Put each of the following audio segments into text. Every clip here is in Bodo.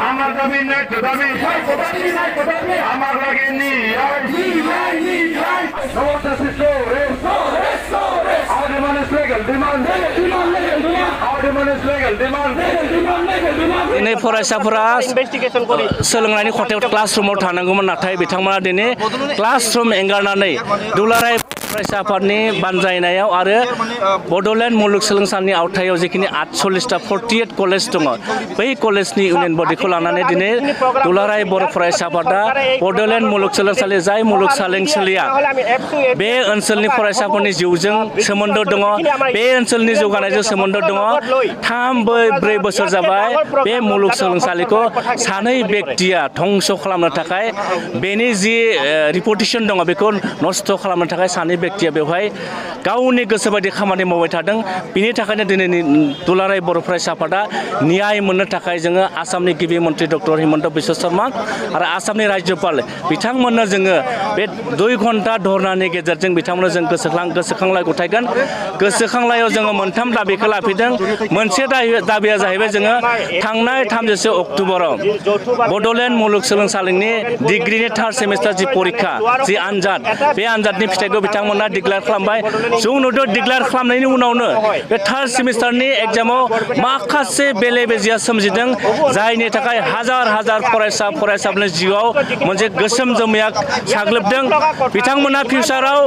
আমার দাবি ন্যায্য দাবি আমার লাগে दिनै फरायसाफोरा सोलोंनायनि खथायाव क्लासरुमाव थानांगौमोन नाथाय बिथांमोना दिनै क्लासरुम एंगारनानै दुलाराय फरायसा आफादनि बानजायनायाव आरो बड'लेण्ड मुलुगसोलोंसालिनि आवथायाव जिखिनि 48टा 48 कलेज दङ बै कलेजनि इउनियन बडिखौ लानानै दिनै दुलाराय बर' फरायसा आफादा बड'लेण्ड मुलुगसोलोंसालि जाय मुलुगसोलोंसालिया बे ओनसोलनि फरायसाफोरनि जिउजों सोमोन्दो दङ बे ओनसोलनि जौगानायजों सोमोन्दो दङ 3-4 बोसोर जाबाय बे मुलुगसोलोंसालिखौ सानै व्यक्तिया धंस खालामनो थाखाय बेनि जि रिपुटेसन दङ बेखौ नस्थ खालामनो थाखाय सानै व्यक्तिया बेवहाय गावनि गोसो बायदि खामानि मावबाय थादों बिनि थाखायनो दिनैनि दुलाराय बर' फरायसा आफादा न्याय मोननो थाखाय जोङो आसामनि गिबि मन्त्रि डक्टर हिमन्त बिश्व शर्मा आरो आसामनि राज्यपाल बिथांमोननो जोङो बे 2 घन्टा धरनानि गेजेरजों बिथांमोननो जों गोसोखांलाय गथायगोन गोसोखांलायाव जोङो मोनथाम दाबिखौ लाफिदों मोनसे दाबिया जाहैबाय जोङो थांनाय 30 अक्ट'बराव बड'लेण्ड मुलुगसोलोंसालिनि डिग्रीनि 3rd सेमिस्टार जि परीक्षा जि आनजाद बे आनजादनि फिथाइखौ बिथांमोना डिक्लेयार खालामबाय जों नुदों डिक्लेयार खालामनायनि उनावनो बे 3rd सेमिस्टारनि एग्जामाव माखासे बेले बेजेया सोमजिदों जायनि थाखाय हाजार फरायसाफोरनि जिउआव मोनसे गोसोम जोमैया साग्लोबदों बिथांमोना फिउचाराव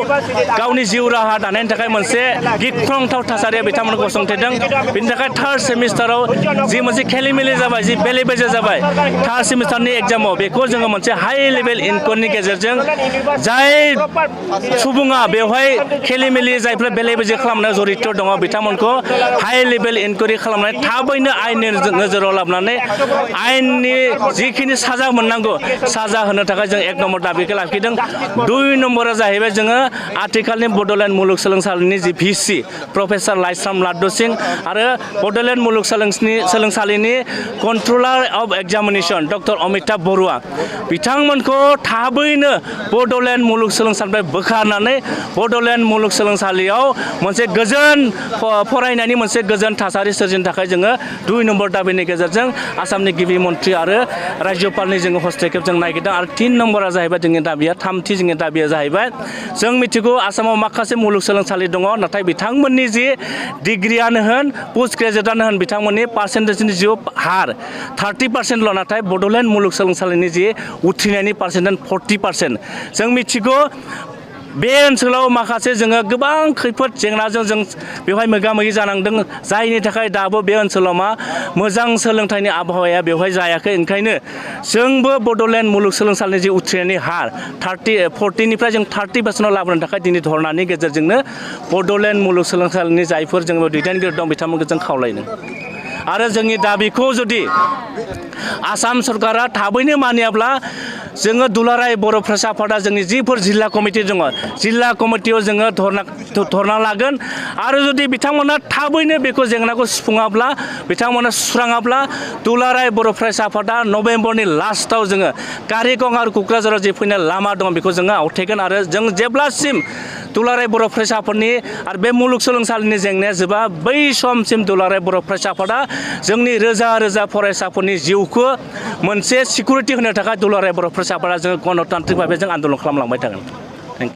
गावनि जिउ राहा दानायनि थाखाय मोनसे गिख्रंथाव थासारिया बिथांमोनखौ गसंथेदों बिनि थाखाय 3rd सेमिस्टाराव जि मोनसे खेलिमेलि जाबाय जि बेले बेजे जाबाय 3rd सेमिस्टारनि एग्जामाव बेखौ जोङो मोनसे हाई लेभेल इनक्वायरिनि गेजेरजों जाय सुबुङा बेवहाय खेलिमेलि जायफ्रा बेले बेजे खालामनायाव जरित दङ बिथांमोनखौ हाई लेभेल इनक्वायरि खालामनानै थाबैनो आयेननि नोजोराव लाबोनानै आयेननि जिखिनि साजा मोननांगौ साजा होनो थाखाय जों 1 नम्बर दाबिखौ लाखिदों 2 नम्बरा जाहैबाय जोङो आथिखालनि बड'लेण्ड मुलुगसोलोंसालिनि जि भिसि प्रफेसर लाइस्राम लाद्दु सिं आरो बड'लेण्ड मुलुगसोलोंसालिनि controller of examination doctor Amitabh Baruah बिथांमोनखौ थाबैनो बड'लेण्ड मुलुगसोलोंसालिनिफ्राय बोखारनानै बड'लेण्ड मुलुगसोलोंसालियाव मोनसे गोजोन फरायनायनि मोनसे गोजोन थासारि सोरजिनो थाखाय जोङो 2 नम्बर दाबिनि गेजेरजों आसामनि गिबि मन्त्रि आरो राज्यपालनि जोङो हस्तक्षेप जों नागिरदों आरो 3 नम्बरा जाहैबाय जोंनि दाबिया थामथि जोंनि दाबिया जाहैबाय जों मिथिगौ आसामाव माखासे मुलुगसोलोंसालि दङ नाथाय बिथांमोननि जि डिग्रीयानो होन पोस्ट ग्रेजुएटआनो होन बिथांमोननि पार्सेन्टेजनि जिउ हार 30%ल नाथाय बड'लेण्ड मुलुगसोलोंसालिनि जि उथ्रिनायनि पार्सेन्टेज 40% जों मिथिगौ बे ओनसोलाव माखासे जोङो गोबां खैफोद जेंनाजों जों बेवहाय मोगा-मोगि जानांदों जायनि थाखाय दाबो बे ओनसोलाव मोजां सोलोंथाइनि आबहावाया बेवहाय जायाखै ओंखायनो जोंबो बड'लेण्ड मुलुगसोलोंसालिनि जि उथ्रिनायनि हार 40निफ्राय जों 30% लाबोनो थाखाय दिनै धरनानि गेजेरजोंनो बड'लेण्ड मुलुगसोलोंसालिनि जायफोर जोङो दैदेनगिरि दं बिथांमोनखौ जों खावलायदों आरो जोंनि दाबिखौ जुदि आसाम सरकारा थाबैनो मानियाब्ला जोङो दुलाराय बर' फरायसा आफादा जोंनि जिफोर जिल्ला कमिटि दङ जिल्ला कमिटियाव जोङो धरना लागोन आरो जुदि बिथांमोना थाबैनो बेखौ जेंनाखौ सुफुङाब्ला बिथांमोना सुस्राङाब्ला दुलाराय बर' फरायसा आफादा नभेम्बरनि लास्टआव जोङो कारिकं आरो क'क्राझाराव जे फैनाय लामा दङ बेखौ जोङो आवथायगोन आरो जों जेब्लासिम दुलाराय बर' फरायसा आफादनि आरो बे मुलुगसोलोंसालिनि जेंनाया जोबा बै समसिम दुलाराय बर' फरायसा आफादा जोंनि रोजा फरायसाफोरनि जिउखौ मोनसे सिकिउरिटि होनो थाखाय दुलाराय बर' फरायसा आफादा जोङो गणतान्त्रिक भाबै जों आन्दलन खालामलांबाय थागोन।